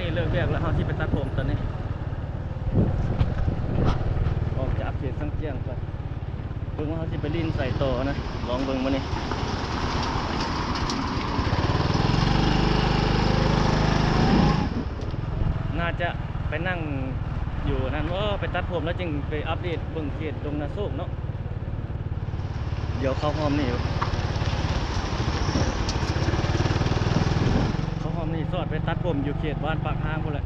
ນີ້ເລີກວຽກແລ້ວ ເຮົາຊິໄປຕັດຜົມຕອນນີ້ ອອກຈາກເຂດສັງຈຽງກ່ອນ ເບິ່ງວ່າເຮົາຊິໄປຫຼິ້ນໃສຕໍ່ນະ ລອງເບິ່ງມື້ນີ້ ໜ້າຈະໄປນັ່ງຢູ່ນັ້ນ ເອີ ໄປຕັດຜົມແລ້ວຈຶ່ງໄປອັບເດດເບິ່ງເຂດດົງນາໂຊກເນາະ. ດຽວເຂົ້າຮ່ອມນີ້ ເຂົ້າຮ່ອມນີ້ ສອດໄປຕັດຜົມຢູ່ເຂດບ້ານປາກທາງພຸ້ນແຫຼະ.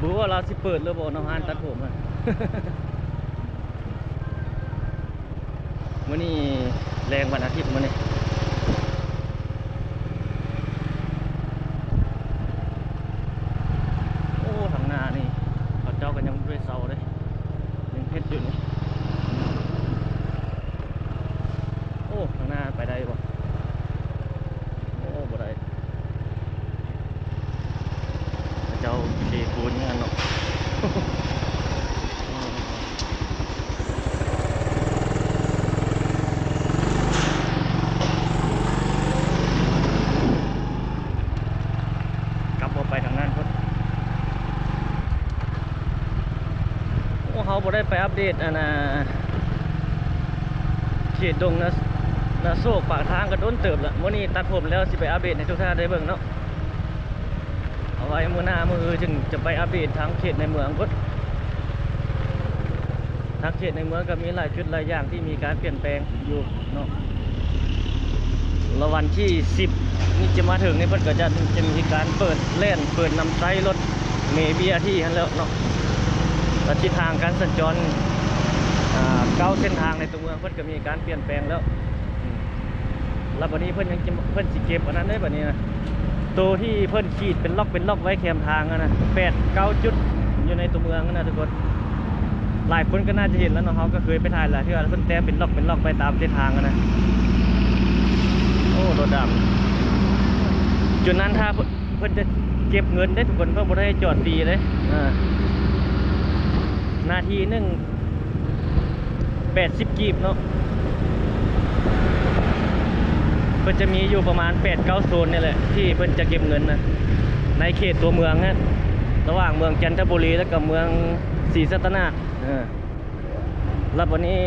ບໍ່ຮູ້ວ່າລາວຊິເປີດຫຼືບໍ່ເນາະ ຮ້ານຕັດຜົມຫັ້ນ. ມື້ນີ້ແລງວັນອາທິດມື້ນີ້. ໂອ້ ທາງໜ້ານີ້ ເຂົາເຈົ້າກໍຍັງບໍ່ໄດ້ເຊົາເດ້ ຍັງເຮັດຢູ່ນີ້. ໂອ້ ທາງໜ້າໄປໄດ້ບໍ່? ໂອ້ ບໍ່ໄດ້. ເຂົາເຈົ້າເທປູນຢູ່ຫັ້ນເນາະ. ກັບບໍ່ໄປທາງນັ້ນພຸ້ນ. ໂອ້ ເຮົາບໍ່ໄດ້ໄປອັບເດດ ອັນນ່າ ເຂດດົງນາ ນາໂຊກປາກທາງກໍດົນເຕີບລະ. ມື້ນີ້ຕັດຜົມແລ້ວ ຊິໄປອັບເດດໃຫ້ທຸກທ່ານໄດ້ເບິ່ງເນາະ. ເອົາໄວ້ມື້ໜ້າມື້ອື່ນຈຶ່ງຈະໄປອັບເດດທາງເຂດໃນເມືອງພຸ້ນ. ທາງເຂດໃນເມືອງກໍມີຫຼາຍຈຸດຫຼາຍຢ່າງທີ່ມີການປ່ຽນແປງຢູ່ເນາະ. ລະວັນທີສິບນີ້ຈະມາເຖິງນີ້ ເພິ່ນກໍຈະ ຈະມີການເປີດແລ່ນ ເປີດນຳໃຊ້ລົດເມ ບີອາທີຫັ້ນແຫຼ້ວເນາະ. ແລະທິດທາງການສັນຈອນ ອາ ເກົ້າເສັ້ນທາງໃນຕົວເມືອງ ເພິ່ນກໍມີການປ່ຽນແປງແລ້ວ. ອືມ ແລ້ວບັດນີ້ເພິ່ນຍັງ ເພິ່ນຊິເກັບອັນນັ້ນເດ້ ບັດນີ້ນະ ໂຕທີ່ເພິ່ນຂີດເປັນລັອກເປັນລັອກໄວ້ແຄມທາງຫັ້ນນະ ແປດເກົ້າຈຸດ ຢູ່ໃນຕົວເມືອງຫັ້ນນະທຸກຄົນ. ຫຼາຍຄົນກໍໜ້າຈະເຫັນແລ້ວເນາະ ເຮົາກໍເຄີຍໄປຖ່າຍຫຼາຍເທື່ອ ເພິ່ນແຕ້ມເປັນລັອກເປັນລັອກໄວ້ຕາມເສັ້ນທາງຫັ້ນນະ. ໂອ້ ລົດດຳ ຈຸດນັ້ນຖ້າເພິ່ນ ເພິ່ນຈະເກັບເງິນເດ້ທຸກຄົນ ເພິ່ນບໍ່ໄດ້ໃຫ້ຈອດຟຣີເດ້. ເອີ ນາທີໜຶ່ງ ແປດສິບກີບເນາະ. ເພິ່ນຈະມີຢູ່ປະມານແປດເກົ້າໂຊນນີ້ແຫຼະ ທີ່ເພິ່ນຈະເກັບເງິນນະ ໃນເຂດຕົວເມືອງຫັ້ນ ລະຫວ່າງເມືອງຈັນທະບູລີ ແລ້ວກໍເມືອງສີສັດຕະນາກ. ເອີ ແລ້ວບັດນີ້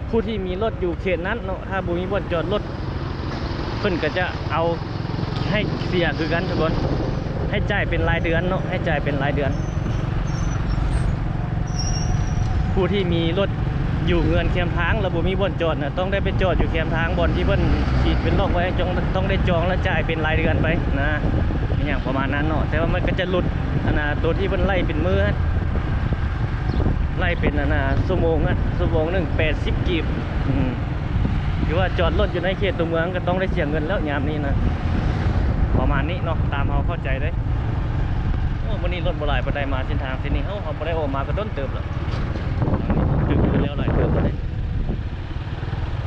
ຜູ້ທີ່ມີລົດຢູ່ເຂດນັ້ນເນາະ ຖ້າບໍ່ມີບ່ອນຈອດລົດ ເພິ່ນກໍຈະເອົາໃຫ້ເສຍຄືກັນທຸກຄົນ ໃຫ້ຈ່າຍເປັນລາຍເດືອນເນາະ ໃຫ້ຈ່າຍເປັນລາຍເດືອນ. ຜູ້ທີ່ມີລົດຢູ່ເຮືອນແຄມທາງ ແລ້ວບໍ່ມີບ່ອນຈອດນະ ຕ້ອງໄດ້ໄປຈອດຢູ່ແຄມທາງ ບ່ອນທີ່ເພິ່ນຂີດເປັນລັອກໄວ້ ຕ້ອງ ຕ້ອງໄດ້ຈອງ ແລ້ວຈ່າຍເປັນລາຍເດືອນໄປນະ ອີຫຍັງປະມານນັ້ນເນາະ. ແຕ່ວ່າມັນກໍຈະຫຼຸດ ອັນນ່າ ໂຕທີ່ເພິ່ນໄລ່ເປັນມື້ ໄລ່ເປັນ ອັນນ່າ ຊົ່ວໂມງ ຊົ່ວໂມງໜຶ່ງແປດສິບກີບ. ອືມ ຖືວ່າຈອດລົດຢູ່ໃນເຂດຕົວເມືອງກໍຕ້ອງໄດ້ເສຍເງິນແລ້ວຍາມນີ້ນະ ປະມານນີ້ເນາະ ຕາມເຮົາເຂົ້າໃຈເດ້. ໂອ້ ມື້ນີ້ລົດບໍ່ຫຼາຍປານໃດ ມາເສັ້ນທາງເສັ້ນນີ້ ເຮົາ ເຮົາບໍ່ໄດ້ອອກມາກໍດົນເຕີບແລ້ວ. ຕຶກຂຶ້ນແລ້ວຫຼາຍເຕີບແລ້ວເດ້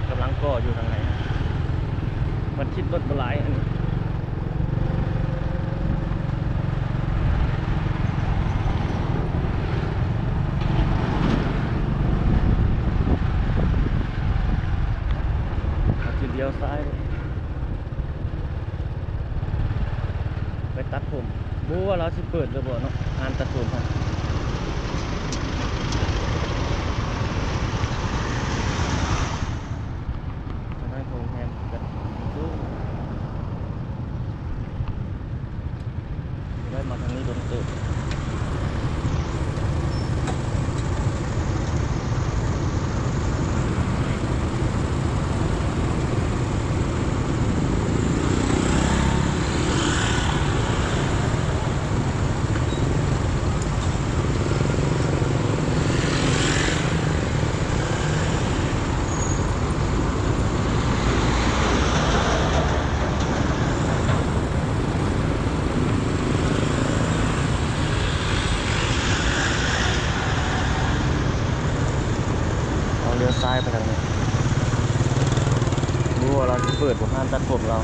ກຳລັງກໍ່ຢູ່ທາງໃນ ວັນທິດລົດບໍ່ຫຼາຍ ອັນນີ້ ເຮົາຊິລ້ຽວຊ້າຍ ໄປຕັດຜົມ ບໍ່ຮູ້ວ່າລາວຊິເປີດຫຼືບໍ່ເນາະ ຮ້ານຕັດຜົມຫັ້ນ. ທາງດ້ານຂອງໂຮງແຮມກໍສູງ ໄດ້ມາທາງນີ້ດົນເຕີບ. ເຮົາລ້ຽວຊ້າຍໄປທາງນີ້ ບໍ່ຮູ້ວ່າລາວຊິເປີດບໍ່ ຮ້ານຕັດຜົມລາວ.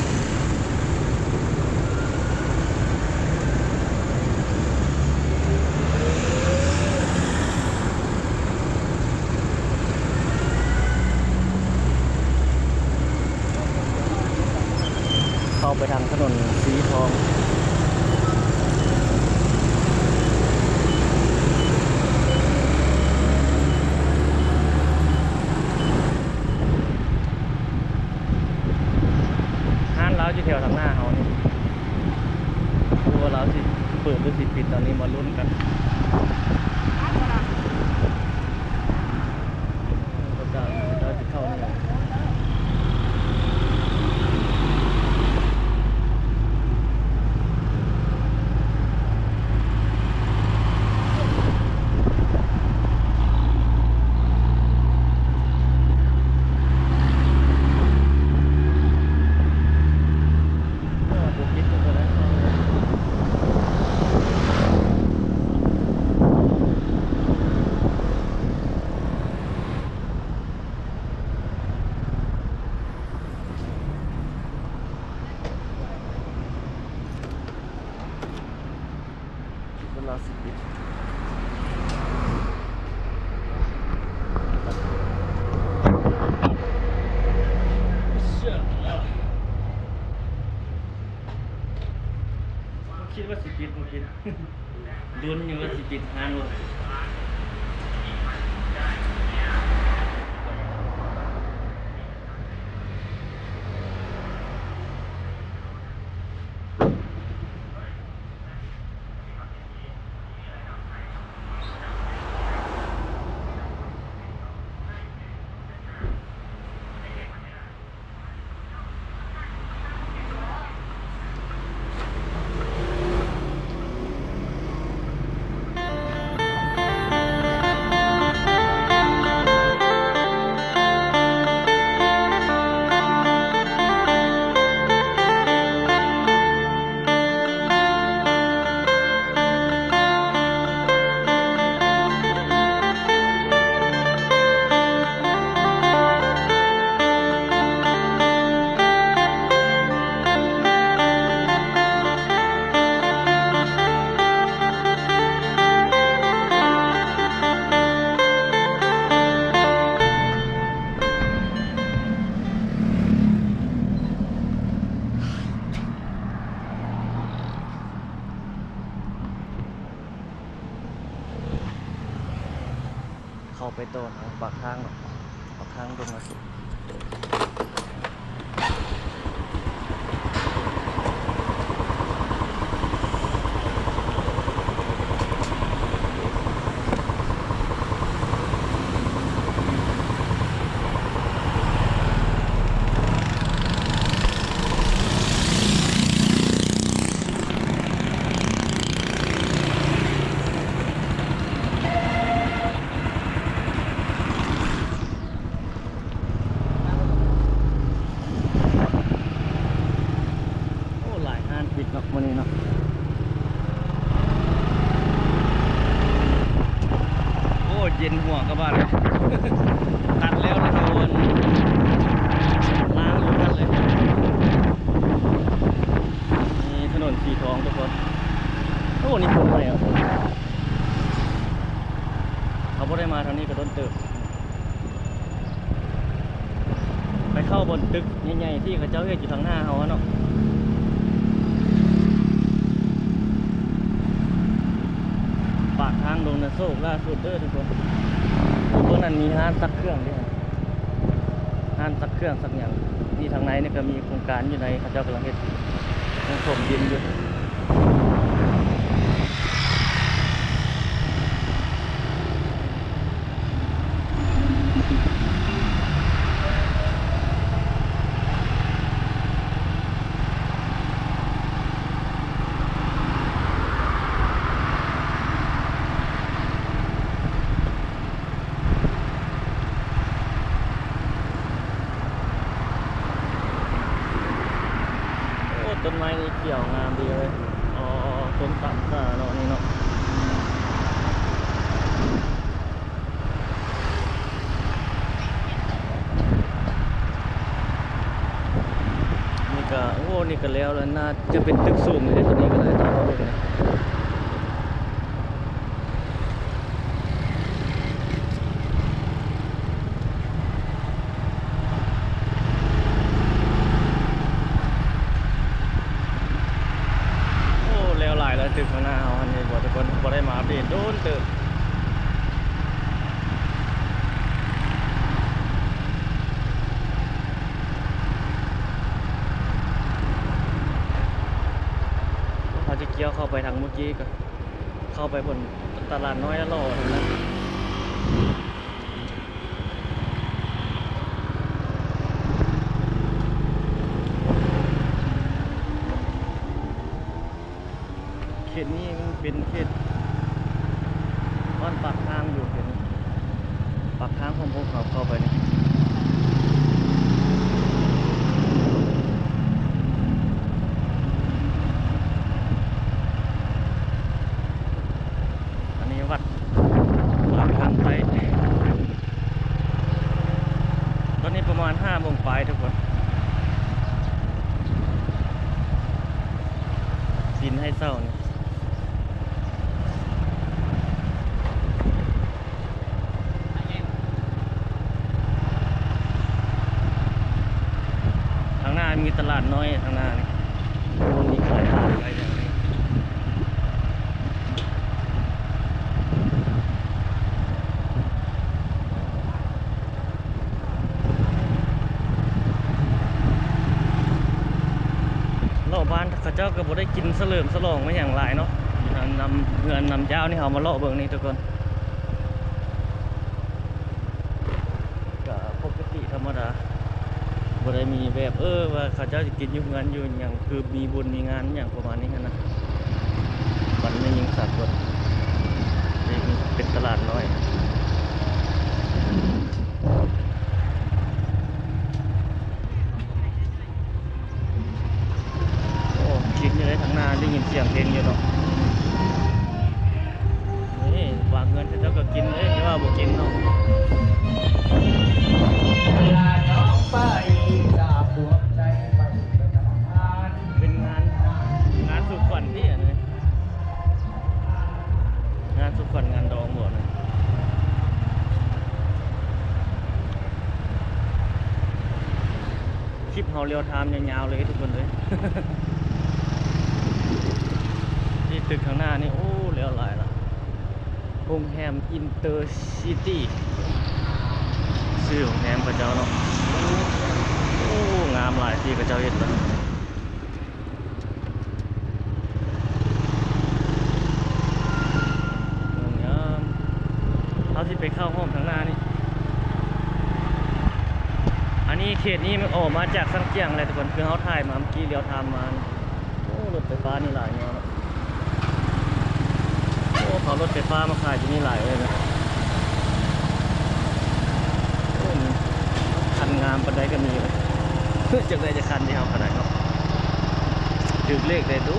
ເ ໄປທາງຖະໜົນສີທອງ. ຮ້ານລາວຢູ່ແຖວທາງໜ້າເຮົານີ້ ບໍ່ຮູ້ວ່າລາວຊິເປີດຫຼືຊິປິດ ຕອນນີ້ມາລຸ້ນກັນ. ເຂົາເຈົ້າ ເຂົາເຈົ້າຊິເຂົ້ານີ້. ເວລາສິບເອັດ ຄິດວ່າຊິປິດບໍ່ປິດ. ລຸ້ນຢູ່ວ່າຊິປິດຮ້ານບໍ່. ເຂົ້າໄປຕໍ່ທາງປາກທາງເນາະ ປາກທາງດົງນາໂສກ. ໂອ້ ຫຼາຍຮ້ານປິດເນາະ ມື້ນີ້ເນາະ. ໂອ້ ເຢັນຫົວກະບາດເລີຍ ຕັດແລ້ວນະ ເຂົາອັນ ລ້າງຢູ່ຫັ້ນເລີຍ. ນີ້ຖະໜົນສີທອງທຸກຄົນ. ໂອ້ ນີ້ຄົນໃໝ່ອະ ເຮົາບໍ່ໄດ້ມາທາງນີ້ກະດົນເຕີບ. ໄປເຂົ້າບ່ອນຕຶກໃຫຍ່ໆ ທີ່ເຂົາເຈົ້າເຮັດຢູ່ທາງໜ້າເຮົາຫັ້ນເນາະ. ປາກທາງດົງນາໂສກລ່າສຸດເດີທຸກຄົນ. ເບິ່ງນັ້ນມີຮ້ານຊັກເຄື່ອງເດ້ ຮ້ານຊັກເຄື່ອງຊັກຫຍັງ. ນີ້ທາງໃນນີ້ກະມີໂຄງການຢູ່ໃນ ເຂົາເຈົ້າກຳລັງເຮັດ ຍັງຖົມດິນຢູ່. ໂອ້ ຕົ້ນໄມ້ນີ້ຂຽວງາມດີເລີຍ. ອໍ ຕົ້ນຕາມສາເນາະ ນີ້ເນາະ. ນີ້ກະ ໂອ້ ນີ້ກະແລ້ວແລ້ວ ໜ້າຈະເປັນຕຶກສູງເດ ໂຕນີ້ກະໄດ້ຕາມເບິ່ງ. ໂ ເຂົ້າໄປທາງເມື່ອກີ້ກໍເຂົ້າໄປບົນຕະຫຼາດນ້ອຍຫຼໍ່ຫັ້ນນະ. ເຂດນີ້ມັນເປັນເຂດບ້ານປາກທາງຢູ່ ເຂດນີ້ ປາກທາງຂອງພວກເຮົາເຂົ້າໄປນີ້. ອັນນີ້ວັດປາກທາງໃຕ້. ຕອນນີ້ປະມານຫ້າໂມງປາຍທຸກຄົນ. ສິນໃຫ້ເຊົ້ານີ້ ທາງໜ້າມີຕະຫຼາດນ້ອຍ ທາງໜ້ານີ້ ມີຂາຍຜັກຂາຍຫຍັງນີ້. ເລາະບ້ານເຂົາເຈົ້າກໍບໍ່ໄດ້ກິນສະເຫຼີມສະຫຼອງມາຫຍັງຫຼາຍເນາະ. ນຳເຮືອນນຳເຈົ້ານີ້ ເຮົາມາເລາະເບິ່ງນີ້ທຸກຄົນ ກໍປົກກະຕິທຳມະດາ. ບໍ່ໄດ້ມີແບບ ເອີ ວ່າເຂົາເຈົ້າຊິກິນຢູ່ເຮືອນຢູ່ຫຍັງ ຄືມີບຸນມີງານຫຍັງປະມານນີ້ຫັ້ນນະ. ວັນແມ່ຍິງສາກົນ ເປັນຕະຫຼາດນ້ອຍ. ໂອ້ ກິນຢູ່ເດ້ ທາງໜ້າໄດ້ຍິນສຽງເພງຢູ່ເນາະ. ນີ້ ບາງເຮືອນເຂົາເຈົ້າກໍກິນເດ້ ແຕ່ວ່າບໍ່ກິນເນາະ. ເປັນງານ ງານສູ່ຂວັນຕິອັນນີ້ ງານສູ່ຂວັນງານດອງບໍ່ນີ້? ຄລິບເຮົາລຽວທາມຍາວໆເລີຍທຸກຄົນເອີຍ. ນີ້ຕຶກຂ້າງໜ້ານີ້ ໂອ້ ແລ້ວຫຼາຍລະ ໂຮງແຮມອິນເຕີຊິຕີ ຊື່ໂຮງແຮມເຂົາເຈົ້າເນາະ. ໂອ້ ງາມຫຼາຍທີ່ເຂົາເຈົ້າເຮັດນະ. ງາມ ເຮົາຊິໄປເຂົ້າຮ່ອມທາງໜ້ານີ້. ອັນນີ້ເຂດນີ້ມັນອອກມາຈາກຊາງຈຽງແຫຼະທຸກຄົນ ຄືເຮົາຖ່າຍມາເມື່ອກີ້ ລຽວທາມມານີ້. ໂອ້ ລົດໄຟຟ້ານີ້ຫຼາຍແນວເນາະ. ໂອ້ ເຂົາເອົາລົດໄຟຟ້າມາຂາຍຢູ່ນີ້ຫຼາຍເລີຍນະ. ໂອ້ ຄັນງາມປານໃດກໍມີເລີຍ ຈັກໄດ້ຈັກຄັນທີ່ເຮົາຂະໜາດເນາະ. ຖືກເລກໄດ້ດູ.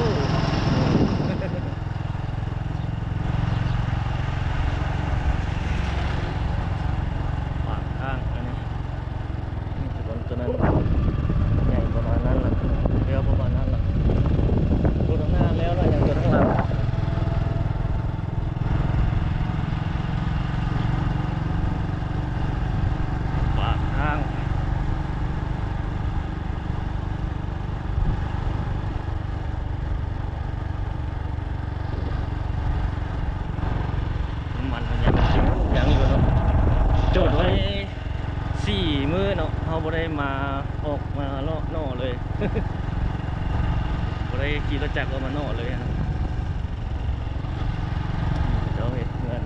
ປາກທາງອັນນີ້ ນີ້ຄືຕົນ ຕົນນັ້ນໃຫຍ່ປະມານນັ້ນລະ ຍາວປະມານນັ້ນລະ. ຕົວຂ້າງໜ້າແລ້ວລະ ຍັງຕົວຂ້າງຫຼັງ ປາກທາງ. ນ້ຳມັນມັນຍັງ ຍັງຢູ່ເນາະ ຈອດໄວ້ສີ່ມື້ເນາະ ເຮົາບໍ່ໄດ້ມາ ອອກມາເລາະເນາະເລີຍ ບໍ່ໄດ້ຂີ່ລົດຈັກອອກມາເນາະເລີຍ. ເຈົ້າເຮັດເຮືອນ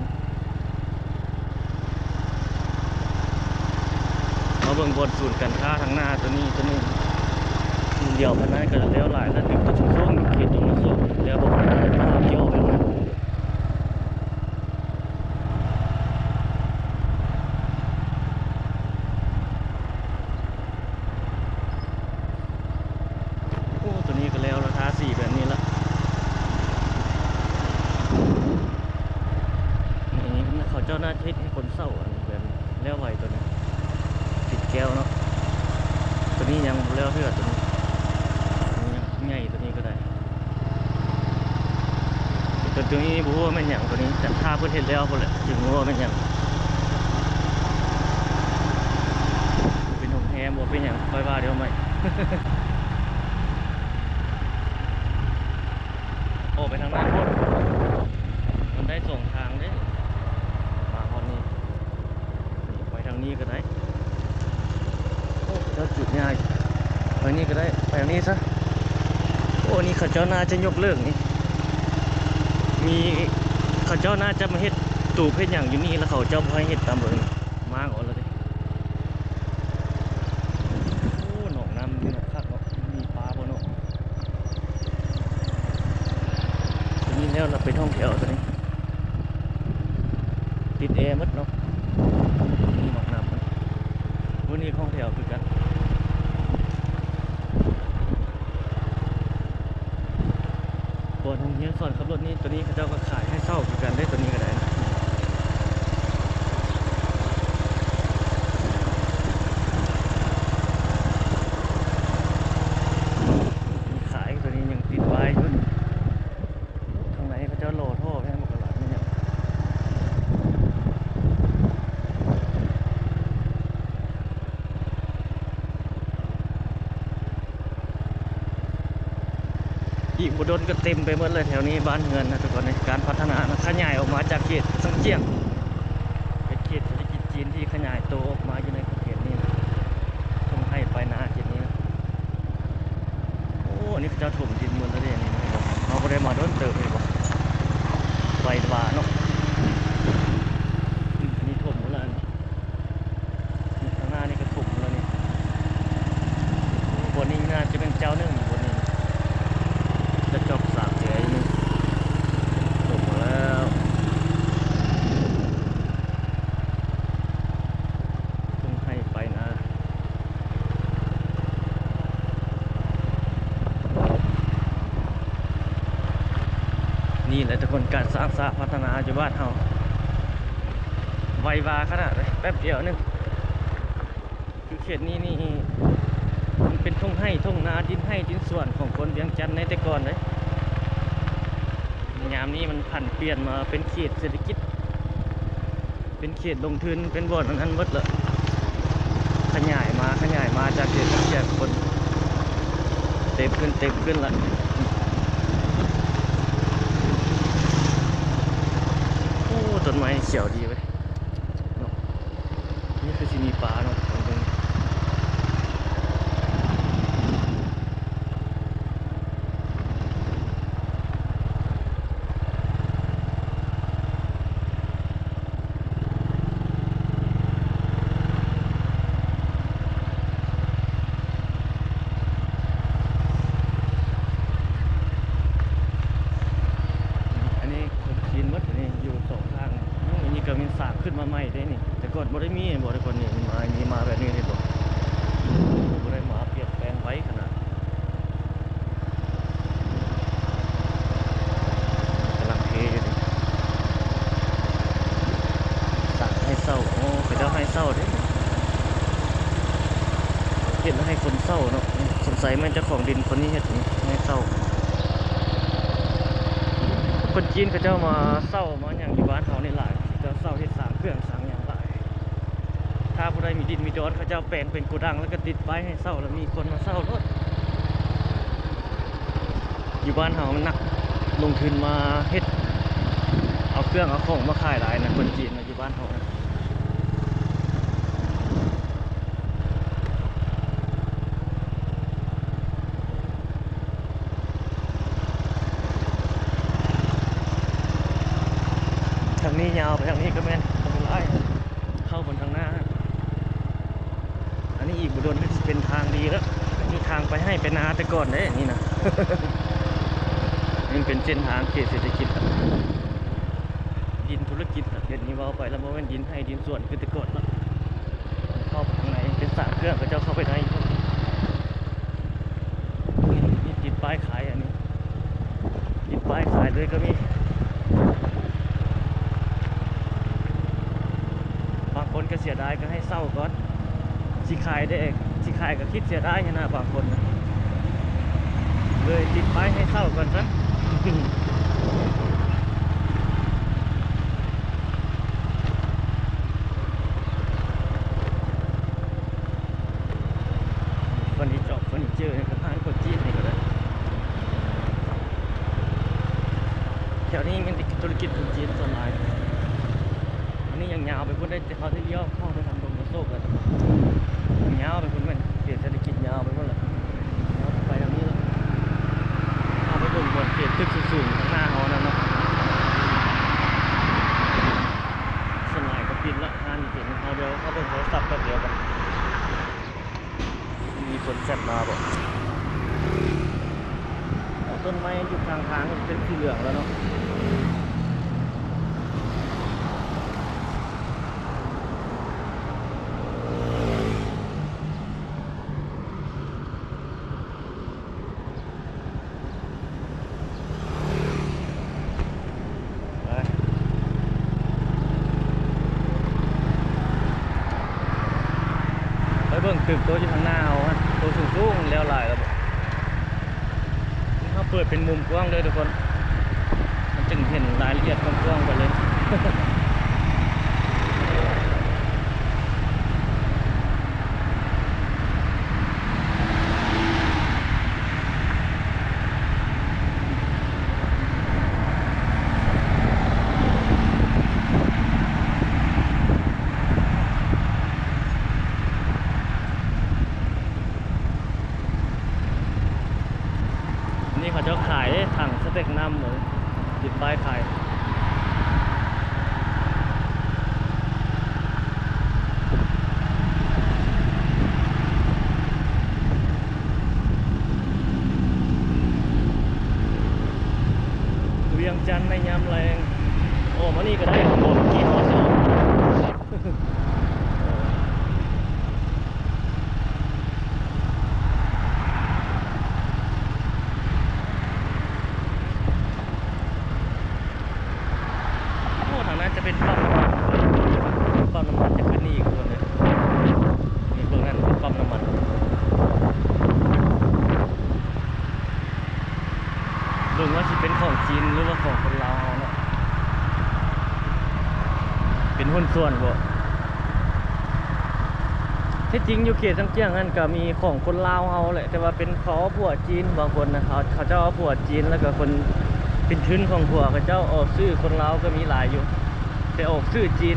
ມາເບິ່ງບ່ອນສູນການຄ້າທາງໜ້າໂຕນີ້ ໂຕນີ້ ດຽວປານນັ້ນກໍແລ້ວຫຼາຍແລ້ວ ຕຶກຕົວສູງໆ ເຂດຕົວສູງໆ ແລ້ວບໍ່ທັນໄດ້ມາເອົາກ່ຽວແບບນັ້ນ. ໂອ້ ຕົວນີ້ກໍແລ້ວລະ ທາສີແບບນີ້ລະ. ນີ້ເຂົາເຈົ້າໜ້າຈະເຮັດໃຫ້ຄົນເຊົ່າ ອັນແບບແລ້ວໄວ ຕົວນີ້ຕິດແກ້ວເນາະ. ຕົວນີ້ຍັງບໍ່ແລ້ວເທື່ອ ຕົວນີ້ ຕົວນີ້ຍັງໃຫຍ່ ຕົວນີ້ກໍໄດ້. ແຕ່ຕົວນີ້ບໍ່ຮູ້ວ່າແມ່ນຫຍັງ ຕົວນີ້ ແຕ່ຖ້າເພິ່ນເຮັດແລ້ວພຸ້ນແຫຼະ ຈຶ່ງຮູ້ວ່າແມ່ນຫຍັງ ເປັນໂຮງແຮມບໍ່ ເປັນຫຍັງ ຄ່ອຍວ່າດຽວໃໝ່. ອອກໄປທາງນັ້ນພຸ້ນ ມັນໄດ້ສອງທາງເດ້ ມາຮອດນີ້. ໄປທາງນີ້ກໍໄດ້. ໂອ້ ເຂົາເຈົ້າຈູດຫຍ້າ ໄປນີ້ກໍໄດ້ ໄປທາງນີ້ຊະ. ໂອ້ ນີ້ເຂົາເຈົ້າໜ້າຈະຍົກເລີກນີ້ ນີ້ເຂົາເຈົ້າໜ້າຈະມາເຮັດຕູບເຮັດຫຍັງຢູ່ນີ້ ແລ້ວເຂົາເຈົ້າບໍ່ໃຫ້ເຮັດຕາມເບິ່ງ ມ້າງອອກແລ້ວເດ້. ໂອ້ ໜອງນ້ຳນີ້ເນາະ ຄັກເນາະ ມີປາບໍ່ເນາະ. ຕົວນີ້ແລ້ວລະເປັນຫ້ອງແຖວ ຕົວນີ້ຕິດແອໝົດເນາະ ມີຫ້ອງນ້ຳ ໂອ້ ນີ້ຫ້ອງແຖວຄືກັນ. ບ່ອນໂຮງຮຽນສອນຂັບລົດນີ້ ຕົວນີ້ເຂົາເຈົ້າກໍຂາຍໃຫ້ເຊົ່າຄືກັນເດ້ ຕົວນີ້ກໍໄດ້ນະ ມີຂາຍ. ຕົວນີ້ຍັງຕິດປ້າຍຢູ່ນີ້ ທາງໃນເຂົາເຈົ້າຫຼໍ່ທໍ່ແພງບັກກະຫຼາດນີ້. ອີກບໍ່ດົນກໍເຕັມໄປໝົດເລີຍແຖວນີ້ ບ້ານເຮືອນນະທຸກຄົນ. ການພັດທະນານະ ຂະຫຍາຍອອກມາຈາກເຂດຊຽງຈຽງ ເປັນເຂດເສດຖະກິດຈີນທີ່ຂະຫຍາຍໂຕອອກມາຢູ່ໃນເຂດນີ້ນະ ທົ່ງໄຮ່ປາຍນາເຂດນີ້ນະ. ໂອ້ ອັນນີ້ເຂົາເຈົ້າຖົມດິນໝົດແລ້ວເດ້ ອັນນີ້ເຫັນບໍ່? ເຮົາບໍ່ໄດ້ມາດົນເຕີບ ເຫັນບໍ່? ໄວວາເນາະ ອັນນີ້ຖົມໝົດແລ້ວ ອັນນີ້ ນີ້ຂ້າງໜ້ານີ້ກໍຖົມແລ້ວນີ້. ໂອ້ ບ່ອນນີ້ໜ້າຈະແມ່ນເຈົ້າໜຶ່ງ ບ່ອນນີ້ຈະຈອກສາມເທື່ອອີກໜຶ່ງ ຖົມແລ້ວ ທົ່ງໄຮ່ໄປນາ. ນີ້ແຫຼະທຸກຄົນ ການສ້າງສາພັດທະນາຢູ່ບ້ານເຮົາ ໄວວາຂະໜາດເລີຍ ແປັບດຽວໜຶ່ງ. ຄືເຂດນີ້ນີ້ ມັນເປັນທົ່ງໄຮ່ທົ່ງນາ ດິນໄຮ່ດິນສວນຂອງຄົນວຽງຈັນໃນແຕ່ກ່ອນເດ້. ຍາມນີ້ມັນຜັນປ່ຽນມາເປັນເຂດເສດຖະກິດ ເປັນເຂດລົງທຶນ ເປັນບ່ອນອັນນັ້ນໝົດລະ ຂະຫຍາຍມາ ຂະຫຍາຍມາຈາກເຂດເສດຖະກິດ ຄົນເຕັມຂຶ້ນ ເຕັມຂຶ້ນລະ. ໂອ້ ຕົ້ນໄມ້ຂຽວດີເວີຍເນາະ. ນີ້ຄືຊິມີປາເນາະ ເບິ່ງ ອັນນີ້ຄົນຈີນໝົດ ອັນນີ້ຢູ່ສອງຂ້າງ. ໂອ້ ອັນນີ້ກໍມີສ້າງຂຶ້ນມາໃໝ່ເດ້ນີ້ ແຕ່ກ່ອນບໍ່ໄດ້ມີ ເຫັນບໍ່ ແຕ່ກ່ອນນີ້ມາ ມີມາແບບນີ້ ເຫັນບໍ່? ບໍ່ໄດ້ມາ ປ່ຽນແປງໄວຂະໜາດ ກຳລັງເທຢູ່ນີ້ ສ້າງໃຫ້ເຊົ່າ. ໂອ້ ເຂົາເຈົ້າໃຫ້ເຊົ່າເດ້ ເຮັດໃຫ້ຄົນເຊົ່າເນາະ. ສົງໄສແມ່ນເຈົ້າຂອງດິນຄົນນີ້ເຮັດໃຫ້ເຊົ່າ. ຄົນຈີນເຂົາເຈົ້າມາເຊົ່າມາຫຍັງຢູ່ບ້ານເຮົານີ້ຫຼາຍ ເຈົ້າເຊົ່າເຮັດສ້າງເຄື່ອງສ້າງຫຍັງຫຼາຍ. ຖ້າຜູ້ໃດມີດິນມີດອນ ເຂົາເຈົ້າແປງເປັນໂກດັງ ແລ້ວກໍຕິດປ້າຍໃຫ້ເຊົ່າ ແລ້ວມີຄົນມາເຊົ່າໂລດ. ຢູ່ບ້ານເຮົາມັນນັກລົງທຶນມາເຮັດ ເອົາເຄື່ອງເອົາຂອງມາຂາຍຫຼາຍນະ ຄົນຈີນນະ ຢູ່ບ້ານເຮົານະ. ທາງນີ້ຍາວໄປທາງນີ້ກໍແມ່ນ ທາງນີ້ຫຼາຍ ເຂົ້າເບິ່ງທາງໜ້າ. ອັນນີ້ອີກບໍ່ດົນກໍຊິເປັນທາງດີແລ້ວ ນີ້ທາງໄປໄຮ່ໄປນາແຕ່ກ່ອນເດ້ ນີ້ນະ. ນີ້ເປັນເສັ້ນທາງເຂດເສດຖະກິດ ດິນທຸລະກິດ. ດຽວນີ້ເວົ້າໄປແລ້ວບໍ່ແມ່ນດິນໄຮ່ດິນສວນຄືແຕ່ກ່ອນລະ. ເຂົ້າໄປທາງໃນເປັນສາມເຄື່ອງ ເຂົາເຈົ້າເຂົ້າໄປໄດ້ຢູ່. ນີ້ ນີ້ຕິດປ້າຍຂາຍ ອັນນີ້ຕິດປ້າຍຂາຍເລີຍກໍມີ. ບາງຄົນກໍເສຍດາຍກໍໃຫ້ເຊົ່າກ່ອນ ຊິຂາຍໄດ້ ຊິຂາຍກໍຄິດເສຍດາຍຫັ້ນນະ ບາງຄົນນະ ເລີຍຕິດປ້າຍໃຫ້ເຊົ່າກ່ອນຊະ. ເຟີນີເຈີ ເຟີນີເຈີນີ້ກໍຮ້ານຄົນຈີນນີ້ກໍໄດ້. ແຖວນີ້ມີແຕ່ທຸລະກິດຄົນຈີນສ່ວນຫຼາຍ. ອັນນີ້ຍັງຍາວໄປພຸ້ນເດ້ ແຕ່ເຂົາຊິລ້ຽວເຂົ້າໄປທາງດົງກະໂຊກແລ້ວ. ຍາວໄປພຸ້ນແມ່ນເຂດເສດຖະກິດຍາວໄປພຸ້ນແຫຼະ. ເຮົາໄປທາງນີ້ແລ້ວ ເຮົາໄປເບິ່ງບ່ອນເຂດຕຶກສູງໆທາງໜ້າເຮົານັ້ນເນາະ. ຄົນແຊັດມາບໍ? ຕົ້ນໄມ້ຢູ່ຂ້າງທາງເປັນສີເຫຼືອງແລ້ວເນາະ. ໄປ ໄປເບິ່ງຕຶກໂຕຢູ່ທາງໜ້າເຮົາຫັ້ນ ໂຕສູງໆ ແລ້ວຫຼາຍແລ້ວບໍ? ເຮົາເປີດເປັນມຸມກວ້າງເດີທຸກຄົນ ມັນຈຶ່ງເຫັນລາຍລະອຽດກວ້າງໆ ໄປເລີຍ. ນີ້ເຂົາເຈົ້າຂາຍເດ້ ຖັງສະເຕັກນ້ຳເລີຍ ຕິດປ້າຍຂາຍ. ວຽງຈັນໃນຍາມແລງ ອອກມານີ້ກໍໄດ້ ບໍ່ ຂີ່ຮອດເນາະ. ໂອ້ ທາງນັ້ນຈະເປັນປ້ຳນ້ຳມັນ ປ້ຳນ້ຳມັນຈະຂຶ້ນນີ້ອີກຄົນເດີ. ນີ້ເບິ່ງນັ້ນເປັນປ້ຳນ້ຳມັນ ເບິ່ງວ່າຊິເປັນຂອງຈີນ ຫຼືວ່າຂອງຄົນລາວເຮົາເນາະ ເປັນຫຸ້ນສ່ວນບໍ? ທີ່ຈິງຢູ່ເຂດຊຽງຂວາງຫັ້ນກະມີຂອງຄົນລາວເຮົາແຫຼະ ແຕ່ວ່າເປັນເຂົາເອົາຜົວຈີນ ບາງຄົນນະ ເຂົາ ເຂົາເຈົ້າເອົາຜົວຈີນ ແລ້ວກະຄົນເປັນທຶນຂອງຜົວເຂົາເຈົ້າອອກຊື່ຄົນລາວກະມີຫຼາຍຢູ່ ແຕ່ອອກຊື່ຈີນ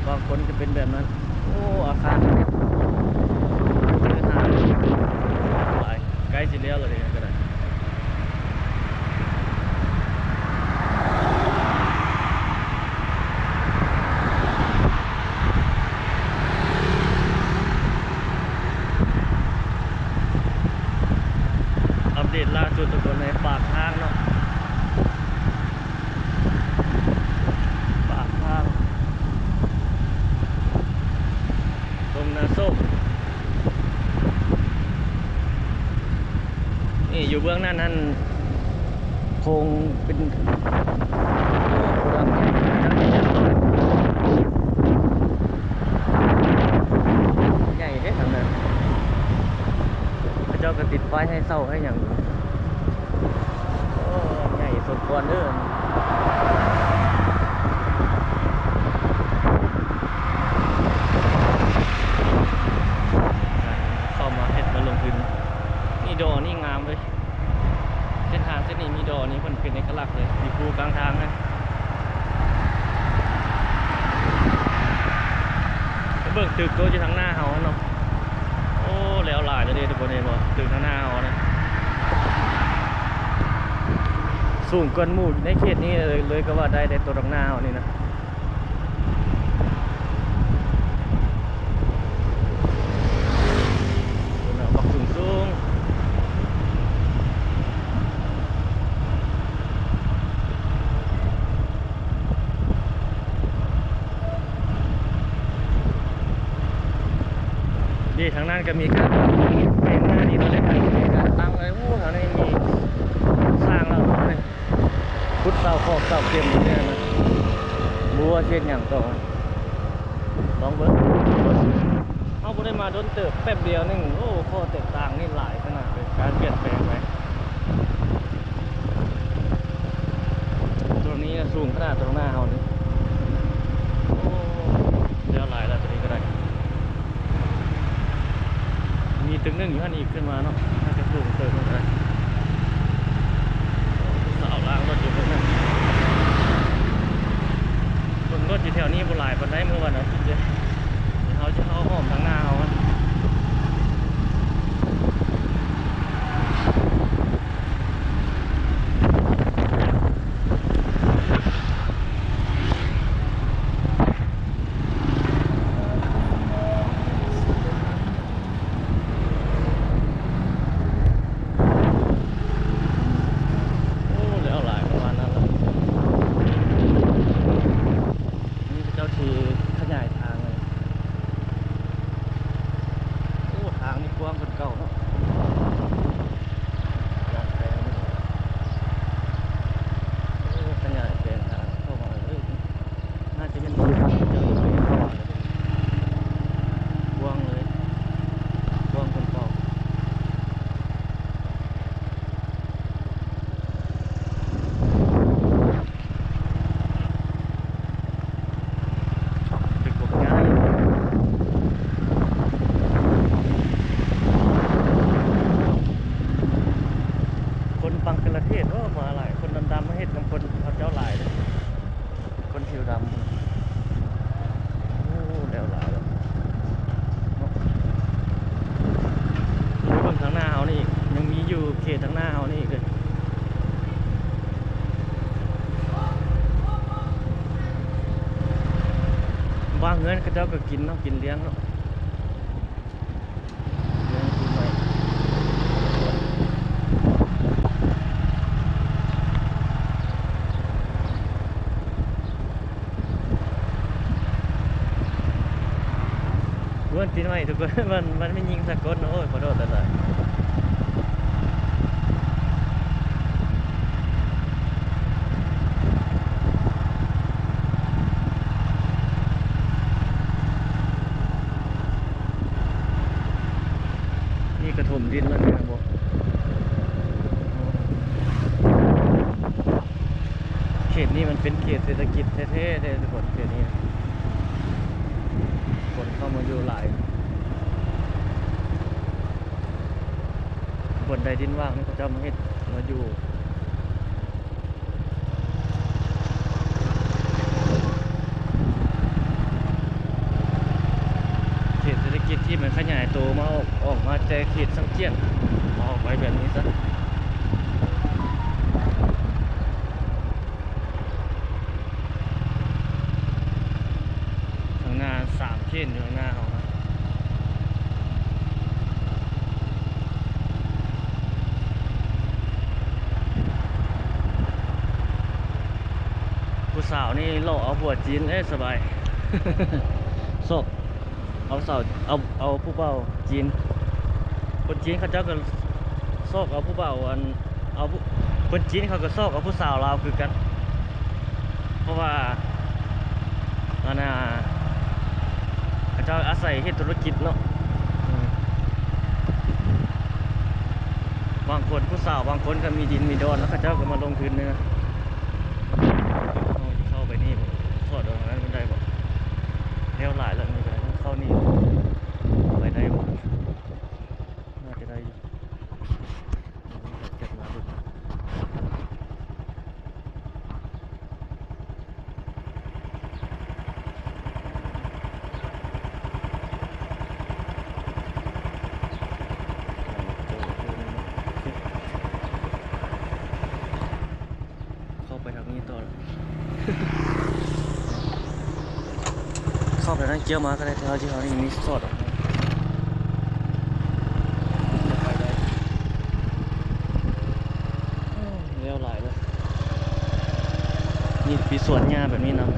ບາງຄົນຈະເປັນແບບນັ້ນ. ໂອ້ ອາຄານເດີທາງຫຼາຍ ໃກ້ຊິແລ້ວແລ້ວເດ ກະໄດ້. ອັບເດດລ່າສຸດທຸກຄົນ ໃນປາກທາງເນາະ ປາກທາງ ຕົງນາໂຊກ. ນີ້ຢູ່ເບື້ອງໜ້ານັ້ນ ໂຄງເປັນ ໃຫຍ່ເດ້ທາງນັ້ນ ເຂົາເຈົ້າກະຕິດປ້າຍໃຫ້ເຊົ່າໃຫ້ຫຍັງ. ໂອ້ ໃຫຍ່ສົມຄວນເດີ. ເຂົ້າມາເຮັດມາລົງທຶນ ນີ້ດອກນີ້ງາມເວີຍ ເສັ້ນທາງເສັ້ນນີ້ມີດອກນີ້ ເພິ່ນເປັນເອກະລັກເລີຍ ມີພູກາງທາງນະ. ໄປເບິ່ງຕຶກໂຕຢູ່ທາງໜ້າເຮົາຫັ້ນເນາະ. ໂອ້ ແລ້ວຫຼາຍແລ້ວເດ້ທຸກຄົນ ເຫັນບໍ່? ຕຶກທາງໜ້າເຮົານະ ສູງກວ່າໝູ່ໃນເຂດນີ້ເລີຍ ເລີຍກະວ່າໄດ້ ແຕ່ໂຕທາງໜ້າເຮົານີ້ນະ ບັກສູງໆ. ນີ້ທາງນັ້ນກະມີການແປງໜ້າດິນເລີຍ ການຕັ້ງເລີຍ. ໂອ້ ທາງນີ້ມີສ້າງແລ້ວເນາະ ຂຸດເສົາຕອກເສົາເຂັມຢູ່ນີ້ນະ ບໍ່ຮູ້ວ່າຊິເຮັດຫຍັງຕໍ່ ລອງເບິ່ງ. ເຮົາບໍ່ໄດ້ມາດົນເຕີບ ແປັບດຽວໜຶ່ງ ໂອ້ ຂໍ້ແຕກຕ່າງນີ້ຫຼາຍຂະໜາດເລີຍ ການປ່ຽນແປງໄປ. ໂຕນີ້ນະສູງຂະໜາດ ໂຕໜ້າເຮົານີ້ ໂອ້ ແລ້ວຫຼາຍແລ້ວ ໂຕນີ້ກະໄດ້. ມີຕຶກໜຶ່ງຢູ່ຫັ້ນອີກຂຶ້ນມາເນາະ ໜ້າຈະສູງເຕີບເນາະ. ສາວລ້າງລົດຢູ່ເທິງນັ້ນ ເບິ່ງລົດຢູ່ແຖວນີ້ບໍ່ຫຼາຍປານໃດ ມື້ວັນອາທິດເດ. ເຮົາຈະເຂົ້າອ້ອມທາງໜ້າເຮົາ. ໂ ເຂົາເຈົ້າກໍກິນເນາະ ກິນລ້ຽງເນາະ ລ້ຽງປີໃໝ່. ເພິ່ນປີໃໝ່ທຸກຄົນ ມັນ ມັນມີຍິງສາກົນ ໂອ້ຍ ຂໍໂທດຫຼາຍໆ. ນີ້ກະຖົມດິນແລ້ວແມ່ນບໍ່? ເຂດນີ້ມັນເປັນເຂດເສດຖະກິດແທ້ໆເດ້ທຸກຄົນ ເຂດນີ້ ຄົນເຂົ້າມາຢູ່ຫຼາຍ. ບ່ອນໃດດິນວ່າງນີ້ ເຂົາເຈົ້າມາເຮັດ ມາຢູ່. ເຂດເສດຖະກິດທີ່ມັນຂະຫຍາຍໂຕມາອອກ ອອກມາແຕ່ເຂດສັງຈຽນ ອອກໄປແບບນີ້ຊະ. ຂ້າງໜ້າສາມເຂດຢູ່ຂ້າງໜ້າເຮົານະ. ຜູ້ສາວນີ້ຫຼໍ່ເອົາຜົວຈີນເດ້ ສະບາຍ ຊອກເອົາສາວ ເອົາ ເອົາຜູ້ບ່າວຈີນ. ຄົນຈີນເຂົາເຈົ້າກໍຊອກເອົາຜູ້ບ່າວ ອັນ ເອົາຜູ້ ຄົນຈີນເຂົາກໍຊອກເອົາຜູ້ສາວລາວຄືກັນ ເພາະວ່າ ອັນນ່າ ເຂົາເຈົ້າອາໄສເຮັດທຸລະກິດເນາະ. ບາງຄົນ ຜູ້ສາວບາງຄົນກໍມີດິນມີດອນ ແລ້ວເຂົາເຈົ້າກໍມາລົງທຶນເນາະ. ເຂົ້າໄປນີ້ບໍ່? ສອດອອກທາງນັ້ນມັນໄດ້ບໍ່? ແນວຫຼາຍແລ້ວ ນີ້ກໍໄດ້ ເຂົ້ານີ້ໄປໄດ້ບໍ່? ໜ້າຈະໄດ້ຢູ່. ເຂົ້າໄປທາງນີ້ຕໍ່ ເຂົ້າໄປທາງກ້ຽວມາກໍໄດ້ ແຖວທີ່ເຮົານີ້ມີສອດອອກ ໄປໄດ້. ໂອ້ ແລ້ວຫຼາຍເລີຍ ມີ ມີສວນຫຍ້າແບບນີ້ນຳ.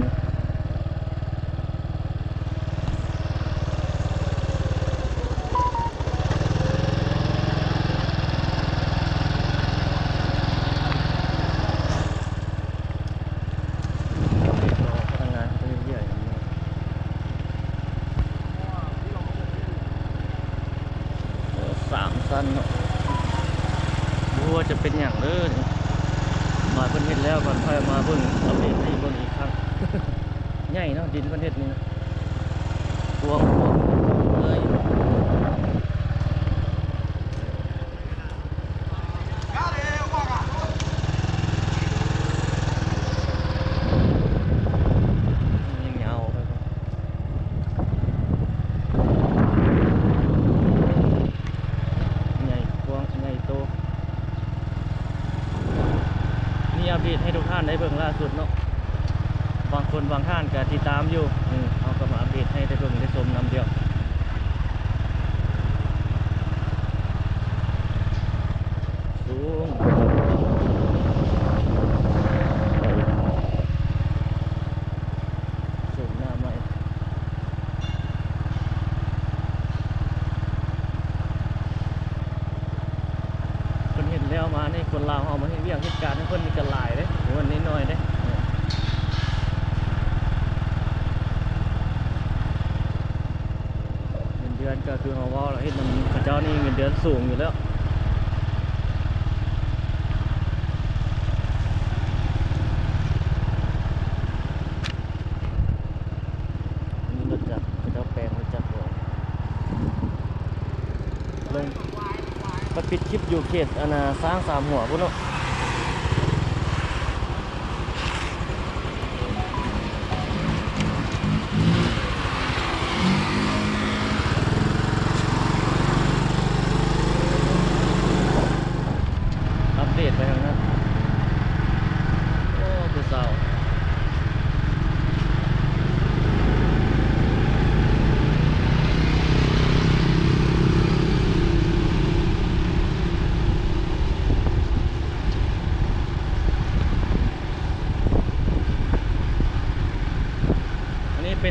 ສາມຊັ້ນເນາະ ບໍ່ຮູ້ວ່າຈະເປັນຫຍັງເດີ. ວ່າເພິ່ນເຮັດແລ້ວກ່ອນ ຄ່ອຍມາເບິ່ງ ອັບເດດໃຫ້ເບິ່ງອີກຄັ້ງ. ໃຫຍ່ເນາະ ດິນເພິ່ນເຮັດນີ້ນະ ກວ້າງເລີຍ. ໃຫຍ່ກວ້າງໃຫຍ່ໂຕ. ນີ້ອັບເດດໃຫ້ທຸກທ່ານໄດ້ເບິ່ງລ່າສຸດເນາະ. ບາງຄົນບາງທ່ານກໍຕິດຕາມຢູ່ ເຮົາກໍມາອັບເດດໃຫ້ໄດ້ເບິ່ງໄດ້ຊົມນຳດຽວ. ສູງ ສູງໜ້າໄມ້. ເພິ່ນເຮັດແລ້ວມານີ້ ຄົນລາວເຮົາມາເຮັດວຽກເຮັດການນຳເພິ່ນນີ້ກໍຫຼາຍເດ້ ບໍ່ແມ່ນນ້ອຍໆເດ້. ເງິນເດືອນກໍຄືເຮົາເວົ້າລະ ເຮັດນຳເຂົາເຈົ້ານີ້ເງິນເດືອນສູງຢູ່ແລ້ວ. ອັນນີ້ລົດຈັກ ເຂົາເຈົ້າແປງລົດຈັກບໍ່ ລົງ ໄປປິດຄລິບຢູ່ເຂດ ອັນນ່າ ຊ້າງສາມຫົວພຸ້ນເນາະ. ອັບເດດໄປທາງນັ້ນ. ໂອ້ ຜູ້ສາວ.